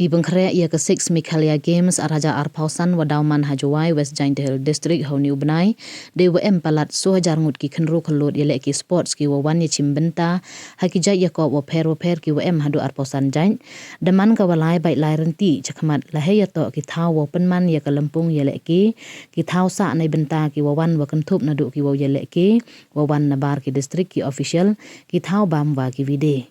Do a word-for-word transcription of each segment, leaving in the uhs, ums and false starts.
I pynkhreh ya ka six Meghalaya Games ar hajar arphaw san wa daw man ha Jowai, West Jaintia Hills District, ha uni u bnai, dei wa em palat soo hajar ngut ki khynru khyllood yalehke sports ki wa wan ya chimbynta ha ki jait yakob wapher wapher ki wa em haduh arphaw san jait. Da man ka wa lai bait lai rynti chakhmat la hei yatoh ki thaw wow pynman ya ka lympung yalehke, ki thaw sah neibynta ki wa wan wa kynthup naduh ki wow yalehke, wa wan nabar ki district, ki official, ki thaw bam wa ki wide.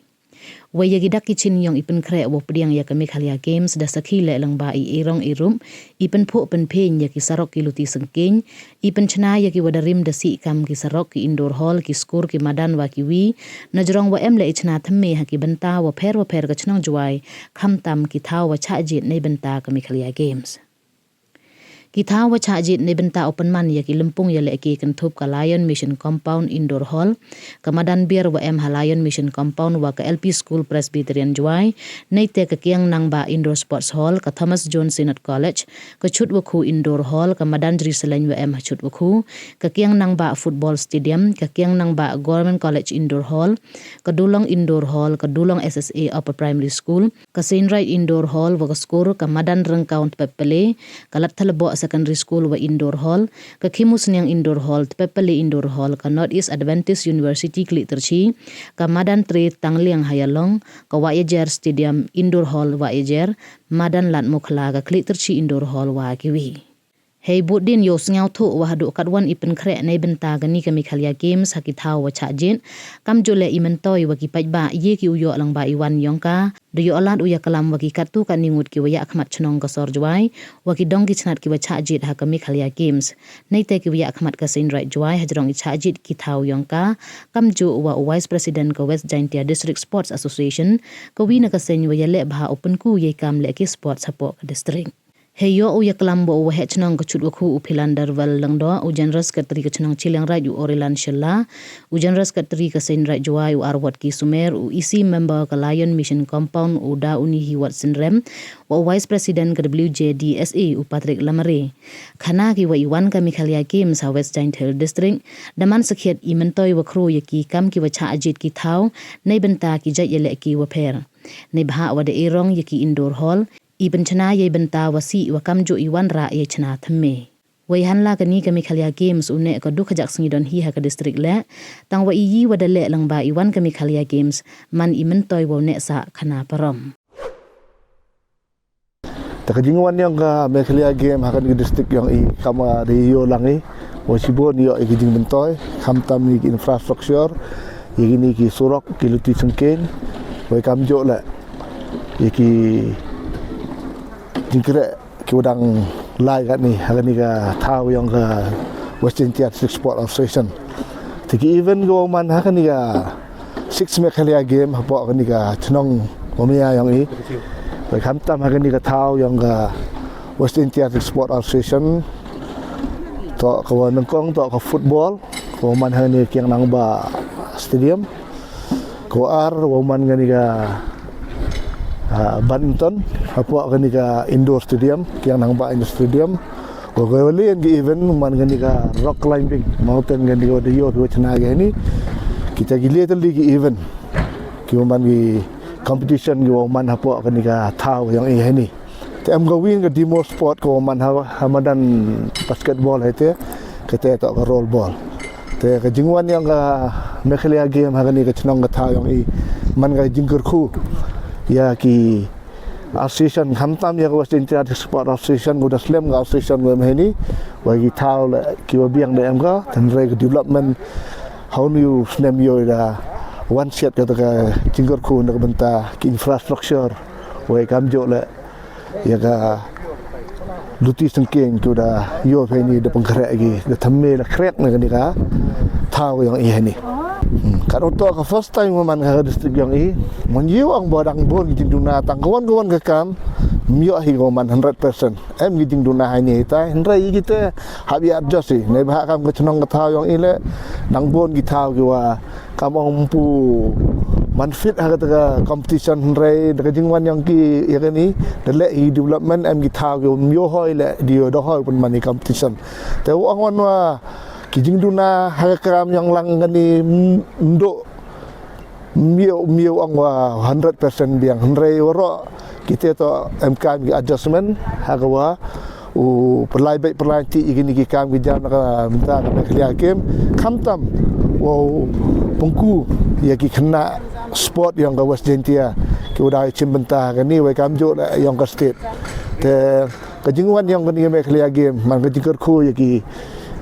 Wei ya ki dak ki chin yong i pynkhreh wow pdiang ya ka Meghalaya Games da sakhi leh lyngba i erong erup, i pynphuh pynphieng ya ki sarok ki luti syngkien, i pynchna ya ki wa da rim da sih kam ki sarok, ki indoor hall, ki skur, ki madan wa kiwi, najrong wa em leh i chna thymme ha ki bynta wapher wapher ka chnong Jowai, khamtam ki thaw wa chah jied neibynta ka Meghalaya Games. Ki thaw wa chah jied neibynta u pynman ya ki lympung yalehke kynthup ka Lion Mission Compound Indoor Hall, ka madan beer wa em ha Lion Mission Compound wa ka L P School Presbyterian Jowai, neite ka Kiang Nangbah Indoor Sports Hall, ka Thomas Jones Synod College, ka Chutwakhu Indoor Hall, ka madan Jerusalem wa em ha Chutwakhu, ka Kiang Nangbah Football Stadium, ka Kiang Nangbah Government College Indoor Hall, ka Dulong Indoor Hall, ka Dulong S S A Upper Primary School, ka Saint Wright Indoor Hall wa ka skur, ka madan Ryngkaw Tpepele, ka Latthalaboh Secondary School wa Indoor Hall, ka Khimusniang Indoor Hall, Tpepele Indoor Hall, ka North East Adventist University Kliehtyrshi, ka madan Tre Tangliang Hayalong, ka Wahyajer Stadium Indoor Hall Wahyajer, madan Latmukhla, ka Kliehtyrshi Indoor Hall wa kiwi. Hei bud din yow sngewthuh wa haduh katwon i pynkhreh neibynta kani ka Meghalaya Games ha ki thaw wa chah jied, kamjooh leh i myntoi wa ki paidbah ye ki u yoh lyngba i wan yong ka, da yoh lad u yaklam wa ki katto katni ngut ki wa yahkhmat chnong ka sor Jowai, wa ki dong ki chnat ki wa chah jied ha ka Meghalaya Games. Neite ki wa yahkhmat ka Saint Wright Jowai hajrong i chah jied ki thaw yong ka, kamjooh wa u Vice President ka West Jaintia District Sports Association, ka wi na ka seng wa yaleh bha u pynku yei kam lehke sports hapoh ka district. Hei yoh u yaklam wa u waheh chnong ka Chutwakhu u Philander Wal Lyngdoh, u General Secretary ka chnong Chilliangraij u Orilan Shylla, u General Secretary ka Saint Wright Jowai u Arwot K Sumer, u E C member ka Lion Mission Compound u Daunihiwot Synrem, wa u Vice President ka W J D S A u Patrick Lamare. Khana ki wa i wan ka Meghalaya Games ha West Jaintia Hills District, da man sakhiat i myntoi wa khru ya ki kam ki wa chah jied ki thaw neibynta ki jait yalehke wapher. Neibhah wa da erong ya ki indoor hall, i pynchna yei bynta wa sih wa kamjooh i wanrah yei chna thymme. Wei hanla kani ka Meghalaya Games u neh ka dukh kajak sngi don hi ha ka district leh, tang wa i yi wa da leh lyngba i wan ka Meghalaya Games, man i myntoi wow neh sah khana parom. Te ka jingwan yong ka Meghalaya Games ha kani ka district yong i kam wa da yoh lang i, wa chibun yoh i ki jingmyntoi, khamtam i ki infrastructure, ya kini ki surok, ki luti syngkien, wei kamjooh leh ya ki jingkhreh ki wa dang lai katni ha kani ka thaw yong ka West Jaintia District Sports Association. Te ki event ki wa man ha kani ka six Meghalaya Games hapoh kani ka chnong wa maya yong i, wei khamtam ha kani ka thaw yong ka West Jaintia District Sports Association, toh ka wa nyngkong toh ka football, ka wa man ha kani ka Kiang Nangbah Stadium. Ka wa ar wa man kani ka, ah, badminton hapoh kani ka indoor stadium, Kiang Nangbah Indoor Stadium. Ka wa lai ki event man kani ka rock climbing, mountain kani ka wa da yoh ki wa chna kani. Kita ki lai tylli ki event ki wa man ki competition ki wa man hapoh kani ka thaw yong i hani. Te em ka wi ka demo sport ka wa man ha, ha madan basketball hei te, kate toh ka roll ball. Te ka jingwan yong ka Meghalaya Games ha kani ka chnong ka thaw yong i, man ka jingkyrkhu ya ki association, khamtam ya ka West Jaintia District Sports Association, ka wa da slem ka association wa em hani, wa ki thaw leh ki wa biang da em ka, hynrei ka development ha uni u snem yoh da wan siat kata ka jingkyrkhu na ka bynta ki infrastructure, wei kamjooh leh ya ka luti syngkien ki wa da yoh phi ni da pynkhreh ki, da thymme la khreh na kani ka thaw yong i hani. Hmm, ka toh ka first time wa man ka district yong i, man yoh ong ba dang bun ki jingduna, tang ka wan ka wan ka kam, ym yoh hi ka wa man hundred percent. Em ki jingduna hani tai, hynrei i kite hap ya adjust i, neibhah kam ka chnong ka thaw yong i leh, dang bun ki thaw ki wa kam ong pu man fit ha kata ka competition, hynrei da ka jingwan yong ki ya kani, da leh i development, em ki thaw ki wa ym yoh hoi leh, di yoh da hoi pynman i competition. Te wa ong wan wa ki jingduna ha ka kam yong lang kani, m-, mdo ym yoh, ym yoh ong wa hundred percent biang, hynrei waroh Kite toh em kam ki adjustment ha ka wa u pynlai beit pynlai ti ya kini ki kam ki jam na ka bynta ka Meghalaya Game. Khamtam wow pynku ya ki khynnah sport yong ka West Jaintia ki wa daw chim bynta ha kani, wei kamjooh le yong ka state. Te ka jingwan yong kani ka Meghalaya Game man ka jingkyrkhu ya ki,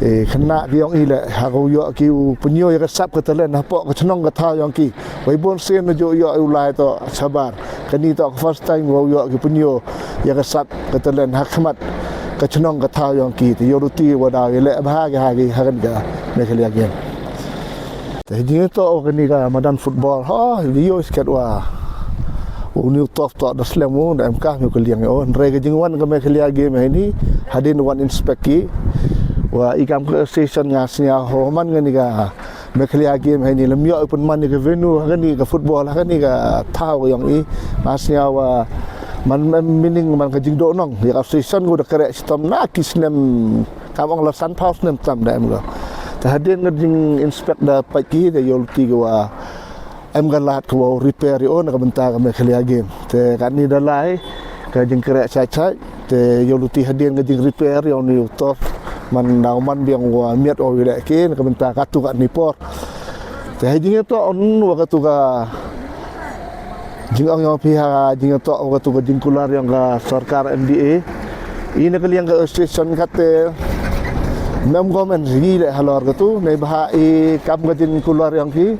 eh, khynnah ki yong i le ha ka u yoh ki u pynyoo ya ka sap ka talent hapoh ka chnong ka thaw yong ki. Wei bun sien na jooh yoh u lai toh chabar. Kani toh ka first time wow yoh ki pynyoo ya ka sap ka talent ha khmat ka chnong ka thaw yong ki. Te yoh luti wa daw ya le bha ki ha ki ha kani ka Meghalaya Game. Te jingtoh wa kani ka madan football, ho, video sket wa u ni u tof toh da slem u, da em ka mi u ka liang o. Hynrei ka jingwan ka Meghalaya Game heini, hadien wan inspect ki wa i kam ka association nga sñiaw ho man kani ka Meghalaya Game heini lem yoh u pynman ya ka venue ha kani ka football ha kani ka thaw yong i. Nga sñiaw wa man em meaning man ka jingdoh nong ya ka association ko da kreh chitom na ki snem, kam ong la san phaw snem tam da em ko. Te hadien ka jing inspect da pait ki da yoh luti ki wa em ka lad ka wow repair yoh na ka bynta ka Meghalaya Game. Te kani da lai ka jingkreh chai chai. Te yoh luti hadien ka jing repair yoh ni u tof man daw man biang wa miat wow i le ki na ka bynta katu kani por. Te hei jingtoh on wa katu ka jingong yong phi ha jingtoh wa katu ka jingkular yong ka sorkar M D A. I na ka liang ka association kate mem government yi le halor katu, nei bha i kam ka jingkular yong ki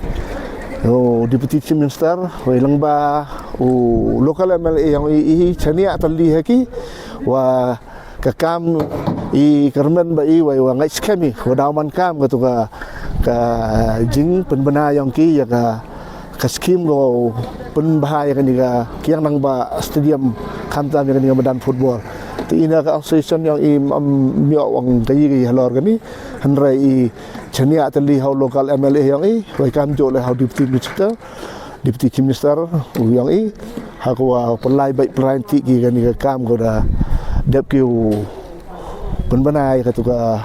u Deputy Chief Minister, wei lang ba u local M L A yong i, i chania tali ha ki wa ka kam i kyrmen ba i wei wa ngai skhem i wa daw man kam katu ka, ka jingpynbna yong ki ya ka, ka scheme ko pynbha ya kani ka Kiang Nangbah Stadium khamtam ya kani ka madan football. Te i na ka association yong i, um, myoh wang ka yi ka yi halor kani, hynrei i chania tali ha u local M L A yong i, wei kamjooh le ha u Deputy Minister, Deputy Chief Minister u yong i, ha ka wa pynlai beit pynlai ti ki kani ka kam ko da dep ki u pynbna ya katu ka,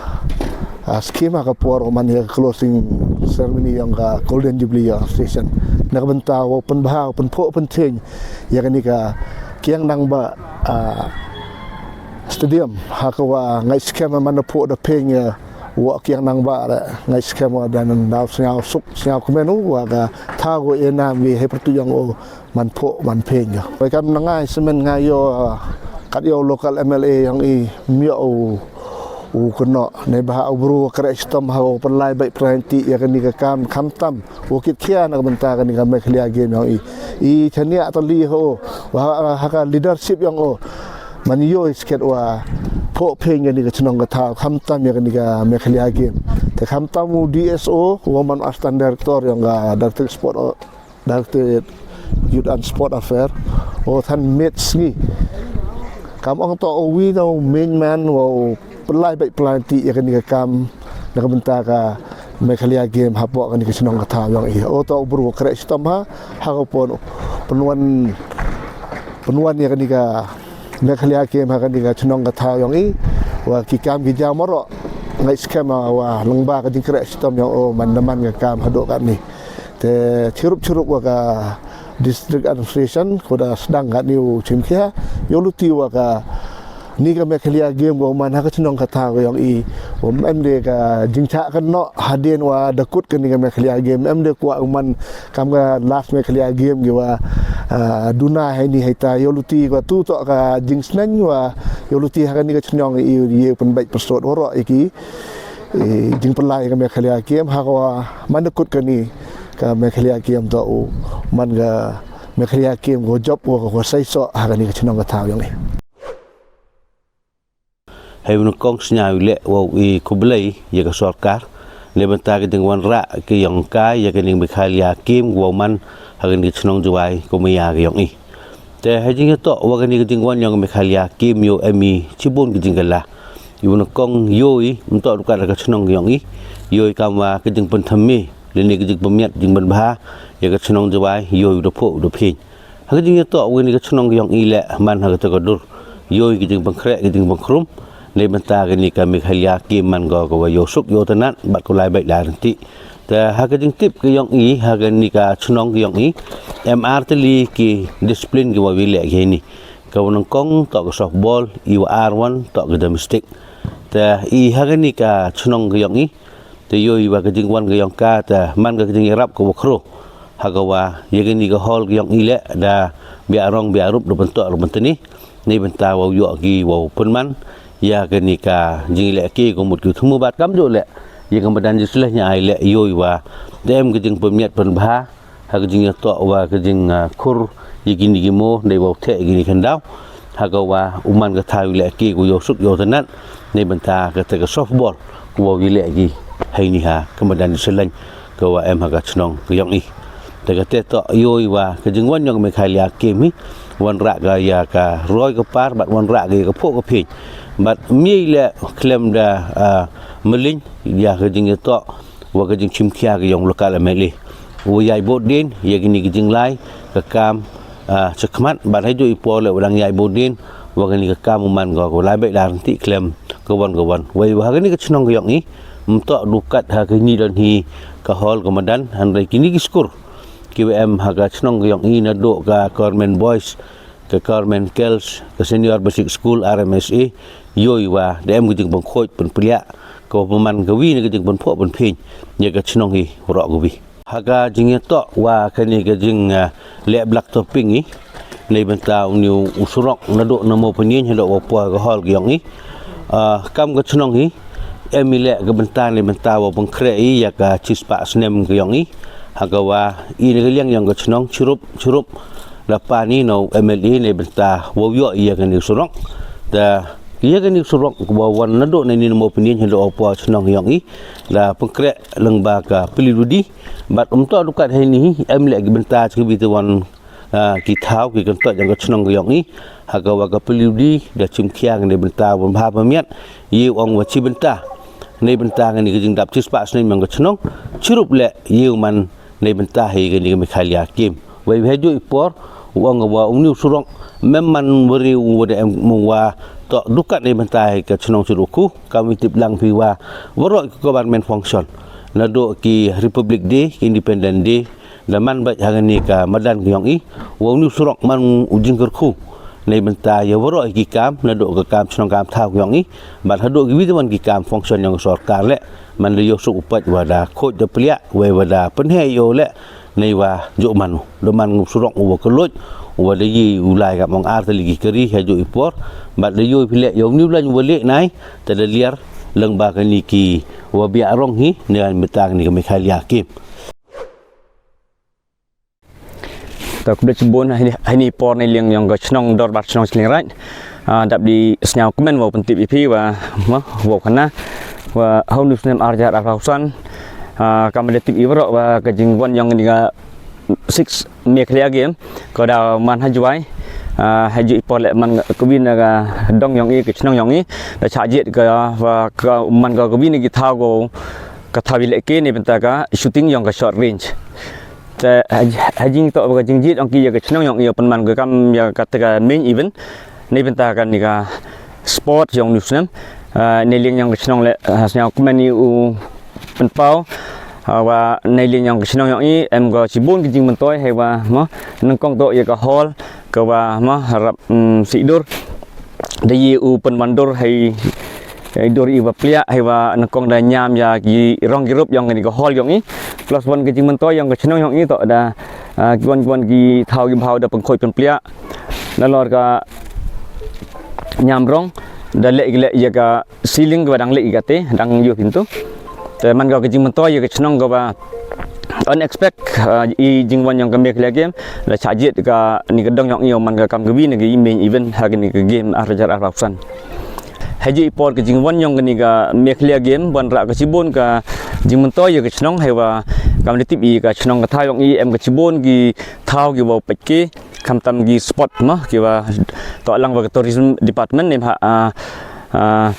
ah, scheme ha ka por man ya ka closing ceremony yong ka Golden Jubilee ya association. Na ka bynta wow pynbha, pynphoh, pyncheng ya kani ka Kiang Nangbah, ah, Stadium, ha ka wa ngai skhem man da phoh da pheng ya wa Kiang Nangbah re, ngai skhem wa da nan daw sñiaw suk, sñiaw kmen u wa ka thaw ko e nam ki hei pyrtuit yong o man phoh man pheng ya. Wei kam na ngai semen ngai yoh, ah, kat yoh local M L A yong i myoh u, u kynnoh, nei bha u bru kreh chitom ha u pynlai beit pynlai ti ya kani ka kam khamtam wa kit khia na ka bynta kani ka Meghalaya Game yong i. I chania tali ho wa ha ka leadership yong o man yoh i sket wa phoh pheng ya kani ka chnong ka thaw khamtam ya kani ka Meghalaya Game. Te khamtam u D S O wa man Assistant Director yong ka Directorate Sport, Directorate Youth and Sport Affair, o than met sngi. Kam ong toh o wi na u main man wa u pynlai beit pynlai ti ya kani ka kam na ka bynta ka Meghalaya Game hapoh kani ka chnong ka thaw yong i. O toh u bru kreh chitom ha, ha ka pon pynwan, pynwan ya kani ka Meghalaya Game ha kani ka chnong ka thaw yong i, wa ki kam ki jam waroh ngai skhem wa lang ba ka jingkreh chitom yong o man da man ka kam hadooh kani. Te chirup chirup wa ka District Administration ko da sdang kani u chim khia, yoh luti wa kani ka Meghalaya Game ko man ha ka chnong ka thaw yong i, wa em de ka jingchah kynnoh hadien wa da kut kani ka Meghalaya Game, em de kwah u man kam ka last Meghalaya Game ki wa, ah, duna heini heita, yoh luti wa tu toh ka jingsneng wa yoh luti ha kani ka chnong i ye pynbeit pynsot waroh i ki, i jingpynlai ka Meghalaya Game ha ka wa man da kut kani ka Meghalaya Game toh u man ka Meghalaya Game ko jop wa ko saisoh ha kani ka chnong ka thaw yong i. Hei wa nyngkong sñiaw i le wow i khublei ya ka sorkar neibynta ka jingwanrah ki yong ka ya kani ka Meghalaya Game wow man ha kani ka chnong Jowai ko maya ka yong i. Te hei jingtoh wa kani ka jingwan yong ka Meghalaya Game yoh em i chibun ka jingkylla. I wa nyngkong yoh i ym toh du kat ha ka chnong ka yong i, yoh i kam wa ka jingpynthymme lane ka jingpynmiat jingpynbha ya ka chnong Jowai, yoh i u da phoh u da pheng. Ha ka jingtoh wa kani ka chnong ka yong i le man ha ka toh ka dur, yoh i ka jingpynkhreh ka jingpynkhrum neibynta kani ka Meghalaya Game man ko ka wa yoh suk yoh tynnat bad ko lai beit lai rynti. Te ha ka jingtip ka yong i ha kani ka chnong ka yong i, em ar tylli ki discipline ki wa wi le ki heini. Ka wa nyngkong toh ka softball, i wa ar wan toh ka domestic. Te i ha kani ka chnong ka yong i, te yoh i wa ka jingwan ka yong ka, te man ka ka jingyarap ka wa khro. Ha ka wa ya kani ka hall ka yong i le, da bia rong bia rup da ban toh da ban tani. Neibynta wow yoh ki wow pynman ya kani ka jingleh ki ka mut ki thmu bad kam ju le ya ka madan ju sleh nya ai le yoh i wa da em ka jingpynmiat pynbha ha ka jingyatoh wa ka jing, ah, khur ya kini ki mo, dei wow theh kini khyndaw. Ha ka wa u man ka thaw i leh ki ku yow suk yow tynat, neibynta ka te ka softball ku wow i leh ki. Hei ni ha ka madan i Seleng ka wa em ha ka chnong ka yong i. Te ka te toh yoh i wa ka jingwan yong ka Meghalaya Game hi, wanrah ka ya ka roi ka par, bad wanrah ka ya ka phoh ka phiñ. Bad mi le khlem da, ah, mylliñ ya ka jingyatoh wa ka jingchimkhia ka yong local M L A. Wa yai bud din ya kini ki jinglai ka kam, ah, chakhmat, bad haju i por le wa dang yai bud din wa kani ka kam u man ka, ka lai bek da rynti khlem ka wan ka wan. Wei wa ha kani ka chnong ka yong i, ym toh du kat ha kani don hi ka hall ka madan, hynrei kini ki skur ki wa em ha ka chnong ka yong i, naduh ka Government Boys, ka Government Girls, ka Senior Basic School, R M S A, yoh i wa da em ka jingpynkhuid pynpliah, ka wa pynman ka wi na ka jingpynphoh pynphiñ ya ka chnong hi waroh ka wi. Ha ka jingyatoh wa kani ka jing, ah, leh black topping i, neibynta u ni u surok naduh na Mawpyniain haduh wa poi ka hall ka yong i. Ah, kam ka chnong hi, em i le ka bynta neibynta wa pynkhreh i ya ka chispah snem ka yong i. Ha ka wa i na ka liang yong ka chnong chirup chirup da pan i na u M L A neibynta wow yoh i ya kani ka surok. Da ya kani ka surok ka wa wan naduh na ni na Mawpyniain haduh wa poi chnong ka yong i, da pynkhreh lyngba ka P W D. Bad ym toh du kat hei ni hi, em le ki bynta cha ka wi te wan, ah, ki thaw ki kyntoit yong ka chnong ka yong i. Ha ka wa ka P W D da chimkhia ka neibynta wa bha pynmiat, yow ong wa chi bynta neibynta kani ka jingdap chispah snem yong ka chnong, chirup le yow man neibynta hi kani ka Meghalaya Game. Wei haju i por u ong wa u ni u surok mem man wari u wa da em mo wa toh du kat neibynta hi ka chnong chirup khu, kam i tip lang phi wa waroh ka government function, naduh ki Republic Day, ki Independence Day, da man bad ha kani ka madan ka yong i, wa u ni u surok man u jingkyrkhu neibynta ya waroh ki kam, naduh ka kam chnong kam thaw ka yong i, bad haduh ki wi te wan ki kam function yong ka sorkar le, man da yoh suk u pait wa da khuid da pliah, wei wa da pynheh yoh le, nei wa ju man u, da man u surok u wa kylluid, u wa da yi u lai ka mong ar tylli ki kari haju i por, bad da yoh i phi le yow ni u lain u wa le nai, te da liar lyngba kani ki wa bia rong hi, ne mynta kani ka Meghalaya Game. Ta khublei chibun, hei ni, hei ni i por nei liang yong ka chnong dorbar chnong Slingright. Ah, dap di sñiaw kmen wow pyntip i phi wa, ma, wow khana wa ha u ni u snem ar hajar arphaw san, ah, kam da tip i waroh wa ka jingwan yong kani ka six Meghalaya Game ka da man ha Jowai. Ah, haju i por le man ka wi na ka dong yong i, ka chnong yong i, da chah jied ka wa ka man ka, ka wi na ki thaw ko, ka thaw i le ki neibynta ka shooting yong ka short range. Te ha, ha jingtoh wa ka jingjied yong ki ya ka chnong yong i, yow pynman ka kam ya ka te ka main event neibynta kani ka sport yong u ni u snem. Ah, nei liang yong ka chnong le, ah, sñiaw kmen i u pynpaw, ah, wa nei liang yong ka chnong yong i em ka chibun ki jingmyntoi, hei wa, ma, nyngkong toh ya ka hall ka wa, ma, rap, mm, sih dur da yi u pynman dur hei, hei dur i wa pliah, hei wa nyngkong da ñiam ya ki rong ki rup yong kani ka hall yong i. Plus wan ka jingmyntoi yong ka chnong yong i toh da, ah, ki wan, ki wan ki thaw ki bhaw da pynkhuid pynpliah. Nalor ka ñiam rong da le ki le ya ka ceiling ka wa dang le i ka te, dang yoh pyntu. Te man ka ka jingmyntoi ya ka chnong ka wa unexpect, ah, i jingwan yong ka Meghalaya Game, da chah jied kani ka dong yong i yow man ka kam ka wi na ki main event ha kani ka game ar hajar arphaw san. Haju i por ka jingwan yong kani ka Meghalaya Game, wanrah ka chibun ka jingmyntoi ya ka chnong, hei wa kam da tip i ka chnong ka thaw yong i em ka chibun ki thaw ki wow pait ki, khamtam ki sport, ma, ki wa toh lang wa ka tourism department, neibhah, ah, ah,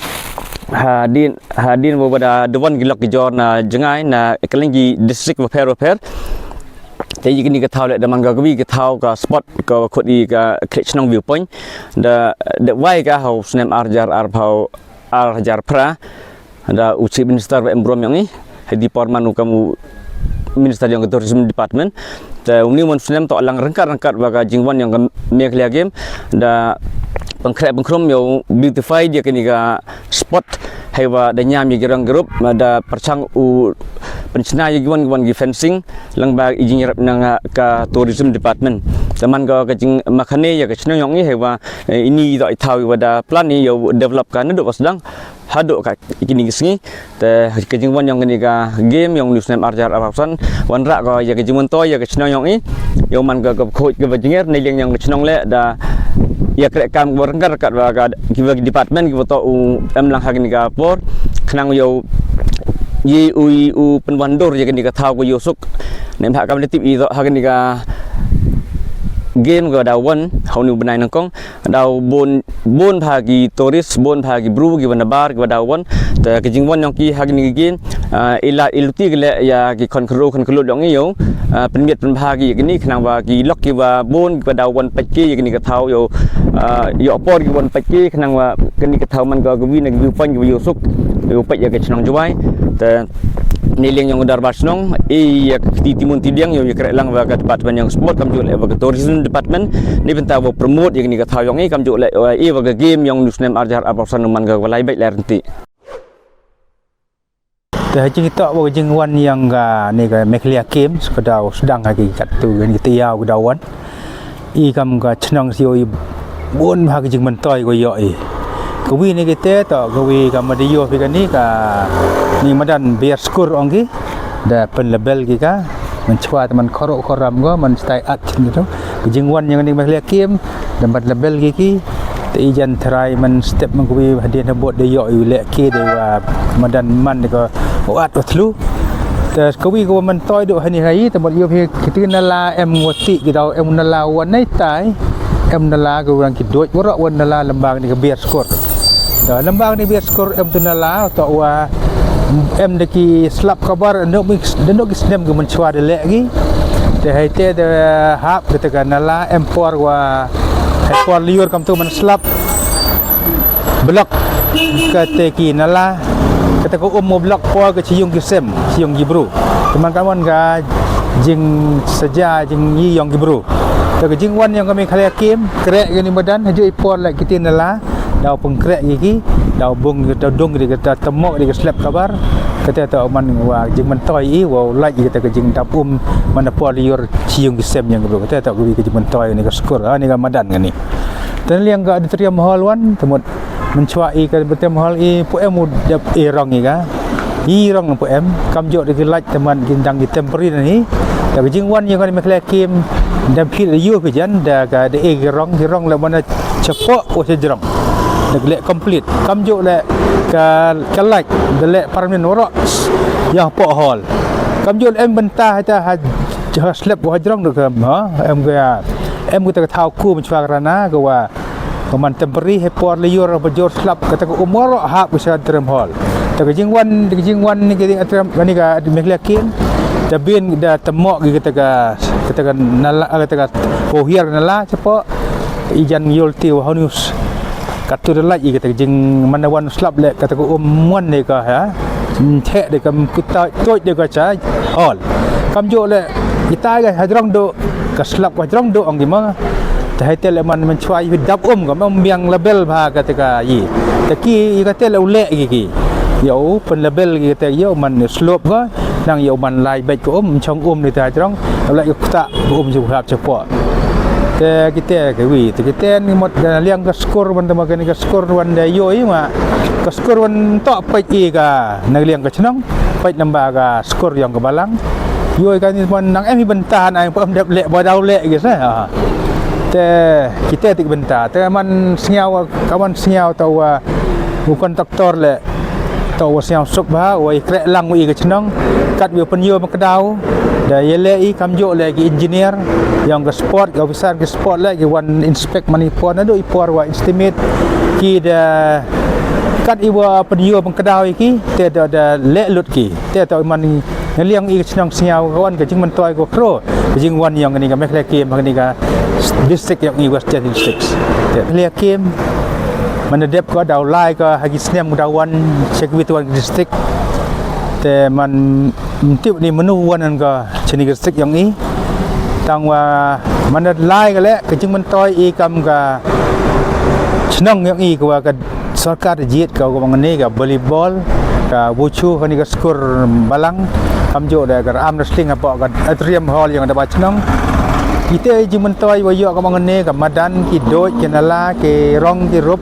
hadien, hadien wa wa da, da wan ki lok ki jor na jngai, na kylleng ki district wapher wapher. Te ya kani ka thaw le da man ka ka wi ka thaw ka sport ka wa khot i ka Khliehchnong Viewpoint. Da, da wai ka ha u snem ar hajar arphaw, ar hajar phra. Da u Chief Minister wa em burom yong i, hei di por man u kam u Minister yong ka Tourism Department. Te uni u man u snem toh lang ryngkat ryngkat wa ka jingwan yong ka Meghalaya Game da pynkhreh pynkhrum yow beautify ya kani ka spot, heiwa da ñiam ya ki rong ki rup, da pyrchang u pynchna ya ki wan ki wan ki fencing, lang wa i jingyarap na ka tourism department. Te man ka ka jingmakhane ya ka chnong yong i, heiwa ini toh i thaw wa da plan i yow develop ka nadooh wa sdang hadooh ka kini ki sngi. Te ka jingwan yong kani ka game yong uni u snem ar hajar arphaw san, wanrah ko ya ka jingmyntoi ya ka chnong yong i, yow man ka ka khooid ka wa jingeh, neiliang yong ka chnong le da ya kreh kam ka wa ryngkat ryngkat wa ka ki wa ki department ki wa toh u em lang ha kani ka por, khnang yow ye u u pynwandur ya kani ka thaw ka yow suk. Neibhah kam da tip i toh ha kani ka game ka da wan ha uni u bnai nyngkong, daw bun, bun bha ki tourist, bun bha ki bru ki wa nabar ki wa daw wan. Te ka jingwan yong ki ha kani ka game, ah, i la i luti ki le ya ki khon khynroo khon khyllood yong i yow, ah, pynmiat pynbha ki ya kani, khnang wa ki lok ki wa bun ki wa daw wan peit ki ya kani ka thaw yow, ah, yow por ki wan peit ki, khnang wa kani ka thaw man ka ka wi na ka view point ki wa yow suk yow peit ya ka chnong Jowai. Te neiliang yong ka dorbar chnong, i ya ka kti timun tidiang yow ya kreh lang wa ka department yong sport, kamjooh le wa ka tourism department, neibynta wa promote ya kani ka thaw yong i, kamjooh le wa i wa ka game yong uni u snem ar hajar arphaw san u man ka wa lai beit lai ryntih. Te ha jingtoh wa ka jingwan yong kani ka Meghalaya Games ka daw sdang ha ki kattu kani ka tayaaw ka daw wan. I kam ka chnong si yow i bun bha ka jingmyntoi ka yow i. Ka wi ni kite toh, ka wi kam da yoh phi kani ka, ni madan Biar Skur ong ki. Da pynlabel ki ka, mynchwa te man khorok khoram ko, man stai at chin gitu. Ka jingwan yong kani ka Meghalaya Game, da pynlabel ki ki. Te i jan tharai man step man ka wi hadien habud da yoh i le ki de wa madan man de ko, o at o thlu. Te ka wi ka wa myntoi dooh hani hai, te mut yoh phi kiti nala em wati ki daw, em nala wa nai tai, em nala ka wa ki dooh waroh wa nala lamba kani ka Biar Skur. Te lamba kani Biar Skur em tu nala, toh wa em da ki slap kabar, da dooh ki snem ki mynchwa da le ki. Te hai te da hap kata ka nala em por wa, hai por liur kam tu man slap. Block kata ki nala, kata ka um mo block por ka chi yung ki sem, chi yung ki bru. Te man ka mon ka jingsaja, jingyi yong ki bru. Te ka jingwan yong ka Meghalaya Game, kreh kani madan, haju i por le kiti nala, daw pynkhreh ki ki, daw bung, daw dung ki kata, tymok ki ka slap kabar. Kata toh man wa jingmyntoi i, wa lait i kata ka jingdap um, man por liur chi yung ki sem yong ki bru. Kata toh ka wi ka jingmyntoi ni ka skur, ah, ni ka madan kani. Te neiliang ka auditorium hall wan, te mut mynchwa i ka auditorium hall i, pu em u dep i rong i ka. I rong pu em, kamjooh da ki lait te man ki dang ki temporary na hi. Te ka jingwan yong kani Meghalaya Game, da phi da yoh phi jan, da ka da e ki rong, ki rong le man chapoh wa cha jrong. Da ki le complete. Kamjooh le ka, ka lait, da le permanent waroh, ya poh hall. Kamjooh le em bynta ha ta ha, ha slap wa jrong da ka, ha, em ka, em ka ta ka thaw ku mynchwa ka rana ka wa Ka man temporary, hei por liur ba jur slap kata ka um waroh hap ka cha auditorium hall. Te ka jingwan, ka jingwan ni ka auditorium, kani ka Meghalaya Game. Da bin da tymok ki kata ka, kata ka nala, kata ka, ko hiar nala chapoh. I jan yoh ti wa hanus. Katu da lait i kata ka jing man da wan slap le kata ka um wan ni ka, ha. Theh de ka kuta, toi de ka cha hall. Kamjooh le, i tai ka hajrong dooh, ka slap ka hajrong dooh ong ki ma. Te hai te le man mynchwa i dap um ka, man biang label bha kata ka i. Te ki, i kata le u le ki ki. Yow pynlabel ki kata yow man slope ka, nang yow man lai beit ka um, chong um ni te hajrong, le ka kuta ka um ju hap chapoh. Te kite ka wi, te kite ni mut ka liang ka skur wan te ma kani ka skur wan da yoh i ma. Ka skur wan toh peit i ka na liang ka chnong, peit namba ka skur yong ka balang. Yoh i kani man nang em i bynta na em dep le ba daw le ki sa. Ha. Te kite tik bynta. Te man sngiaw, ka man sngiaw toh wa u kontraktor le. Toh wa sñiaw suk bha, wa i kreh lang wa i ka chnong, kat wa pynyoh ma ka daw, da ya le i kamjooh le ki engineer, yong ka sport, ki officer ki sport le, ki wan inspect man i por, na do i por wa estimate, ki da, kat i wa pynyoh ma ka daw i ki, te da, da le lut ki, te toh man i, na liang i ka chnong sñiaw ka wan ka jingmyntoi ko kro, ka jingwan yong kani ka Meghalaya Game, kani ka district yong i Western District. Te Meghalaya Game, man da dep ko daw lai ko ha ki snem daw wan cha ki wi wan ki district. Te man ym tip ni manu wan ka chini ki district yong i. Tang wa man da lai ka leh ka jingmyntoi i kam ka chnong yong i ka wa ka sorkar jied ka wa ngi ka volleyball, ka wushu, kani ka skur balang, kamjooh da ka arm wrestling hapoh ka atrium hall yong da ba chnong. Ite i jingmyntoi wa yoh ka wa ngi ka madan, ki doj, ki nala, ki rong, ki rup,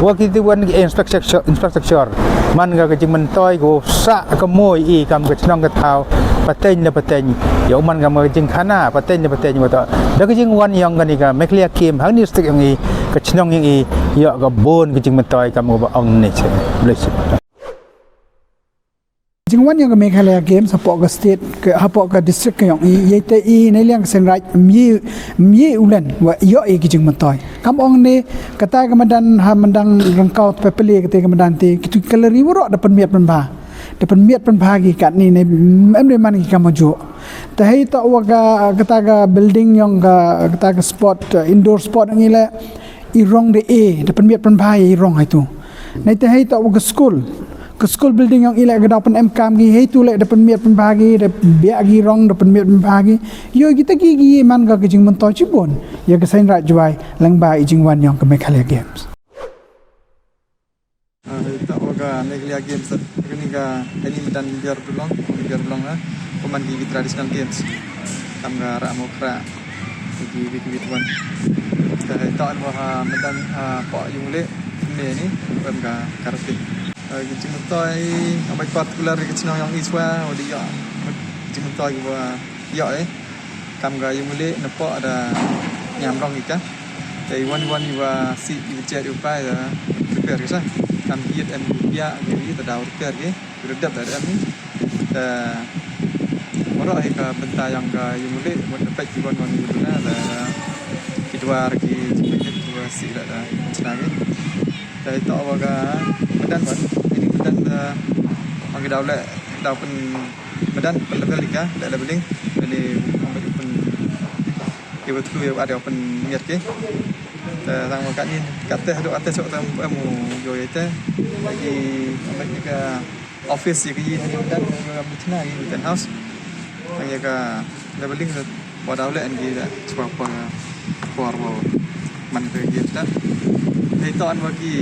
wa ki ti wan ki infrastructure, infrastructure. Man ka ka jingmyntoi ko sa ka moi i kam ka chnong ka thaw, pateng na pateng. Yow man kam ka jingkhana, pateng na pateng wa toh. Da ka jingwan yong kani ka Meghalaya Game, hangni stik yong i, ka chnong yong i, yoh ka bun ka jingmyntoi kam ka ba ong ni che. Bless you. Jingwan yong ka Meghalaya Games, hapoh ka state, ka, hapoh ka district ka yong i, yei te i, nei liang ka Seiñ Raij, mye, mye ulen, wa yoh i ka jingmyntoi. Kam ong ni, kata ka madan, ha madan Ryngkaw, Pepele, kata ka madan te, kitu ka lari waroh da pynmiat pynbha. Da pynmiat pynbha ki katni ne, em de man ki kam ajo. Te hei toh wa ka, kata ka building yong ka, kata ka sport, uh, indoor sport yong i le, i rong de e, da pynmiat pynbha i rong hei tu. Nei te hei toh wa ka school. Ka school building yong i le ka daw pynemkam ki, hei tu le da pynmiat pynbha ki, da biak ki rong, da pynmiat pynbha ki. Yoh kita ki, ki man ka ka jingmyntoi chibun. Ya ka Seiñ Raij Jowai, lang ba i jingwan yong ka Meghalaya Games. Ah, ita wa ka Meghalaya Games, kani ka, kani madan Biar Dulong, Biar Dulong, ha. Ko man ki traditional games. Kam ka ramo kra, ki, ki, ki, ki wan. Ka ita wa ha madan, ah, pa yung le, ne ni, kam ka karate. Ah, ki jingmyntoi, amai particular ki chnong yong i chwa, wa di ya, jingmyntoi wa ya, eh. Kam ka yung le, na pa da nyam rong i ka. Te i wan, i wan i wa si i jet i u pai da repair ki sa. Kam ki yet em ki pia ki wi da daw repair ki. Ki da dep da em ni. Te waroh hi ka bynta yong ka yung le, wan da pek ki wan wan i bynta da ki dwar ki jingmyntoi ki wa si da da chna ki. Te ito wa ka madan wan, ini madan da ong ki daw le, daw pyn madan pyn level i ka, le leveling. Ini ong ki pyn Iwa tlu iwa ar iwa pynmiat ki. Te tang wa katni, katte hadooh katte chok tang em u yoh ite. Lagi, ambat ni ka office ya ka yi hani madan, ya ka madan chna yi madan house. Tang ya ka leveling te, wa daw le en ki da, chwa por, por wa man ka yi ta. Hei to an wa ki,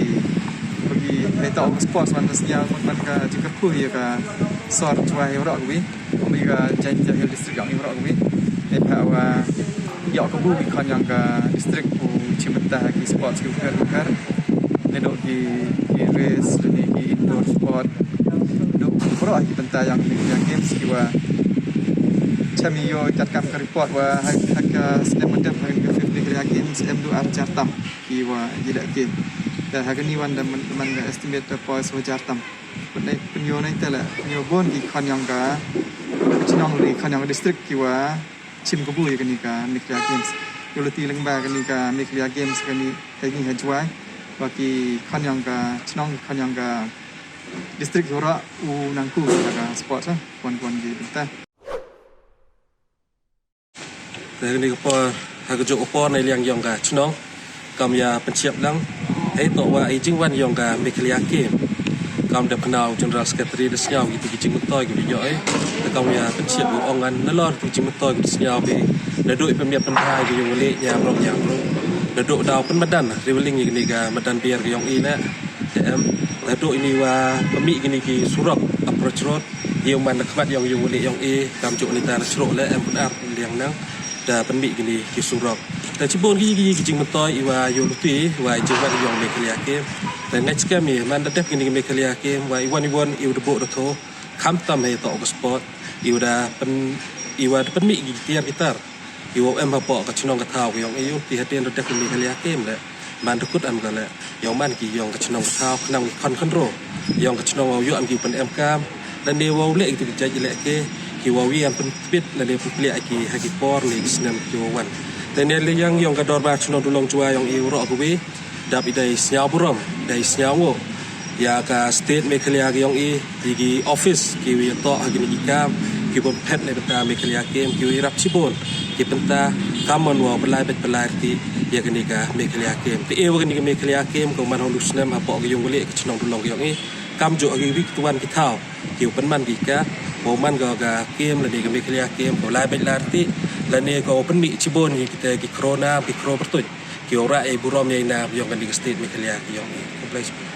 wa ki, hei to wa sports man da sñiaw, man ka jingkyrkhu ya ka sor chwa ya roh wi. Ong i ka Jaintia Hills District yong i waroh kawi. Neibhah wa yoh kabu ki khon yong ka district u chim bynta ha ki sports ki u kher u kher. Nadooh ki, ki race, lane ki indoor sport. Dooh waroh ki bynta yong ki Meghalaya Games ki wa chem i yoh i kat kam ka report wa ha, ha ka snem wa dep ha ka fifth Meghalaya Games em du ar hajar tam ki wa yi leh ki. Te ha kani wan da man, man ka estimate da poi so hajar tam. Pynyoh nei te leh, pynyoh bun ki khon yong ka, chnong, ki khon yong ka district ki wa chim kabu ya kani ka Meghalaya Games. Yoh luti lyngba kani ka Meghalaya Games kani, kani ha Jowai. Wa ki khon yong ka chnong, ki khon yong ka district ki waroh u nang ku ya ka sports, ha, kwon kwon ki bynta. Te kani ka por, ha ka jooh ka por neiliang yong ka chnong, kam ya pynchiap lang, hei toh wa i jingwan yong ka Meghalaya Games. Kam da pynnaw General Secretary da sñiaw ki ti ki jingmyntoi ki da yoh i. Te kam ya pynchiap u ong ngan nalor ti ki jingmyntoi ki da sñiaw ki. Nadooh i pynmiat pynbha ki yung le ñiaw rong ñiaw rong. Nadooh daw pynmadan, reveling ya kani ka madan biar ka yong i le. Te em, nadooh ini wa pynmih kini ki surok, approach road. Yow man na khmat yong yung le yong i, kam jooh ni ta na chroh le em pyn ar liang nang, da pynmih kini ki surok. Te chibun ki, ki, ki jingmyntoi i wa yoh luti, wa i jingwan yong Meghalaya Games. Te ngait skhem i, man da dep kini ki Meghalaya Games, wa i wan i wan i u da booh da thoh, khamtam hei toh ka sport, i u da pyn, i wa da pynmih ki tiar ki tar. I wow em hapoh ka chnong ka thaw ka yong i, yow ti hadien da dep kini Meghalaya Games le. Man da kut am ka le. Yow man ki yong ka chnong ka thaw, khnang ki khon khynroo yong ka chnong wow yoh am ki pynemkam. Lane wow leh ki tu ki jait i leh ke, ki wow i am pyntbit, lane pynpliah ki ha ki por ne ki snem ki wow wan. Te neiliang yong ka dorbar chnong Dulong Jowai yong i waroh kawi. Dap i dei sñiaw burom, dei sñiaw ngooh ya ka state Meghalaya ka yong i, ya ki office ki wa ya toh ha kini ki kam, ki wa pynphet neibynta Meghalaya Games, ki wa yarap chibun ki bynta, kam man wow pynlai beit pynlai riti ya kani ka Meghalaya Games. Te e wa kani ka Meghalaya Games, ka man hong du snem hapoh ka yung wa le ka chnong Dulong ka yong i, kam jooh ha ki wi ki tuwan ki thaw. Ki u pynman ki ka, wow man ka ka Games, lane ka Meghalaya Games, ka u lai beit lai riti, Lane ko pynmih chibun ya kitæ ki khraw nam, ki khraw pyrtuid, kiwa rah yei burom yei nam yong kani ka state Meghalaya ki yong i. Khublei.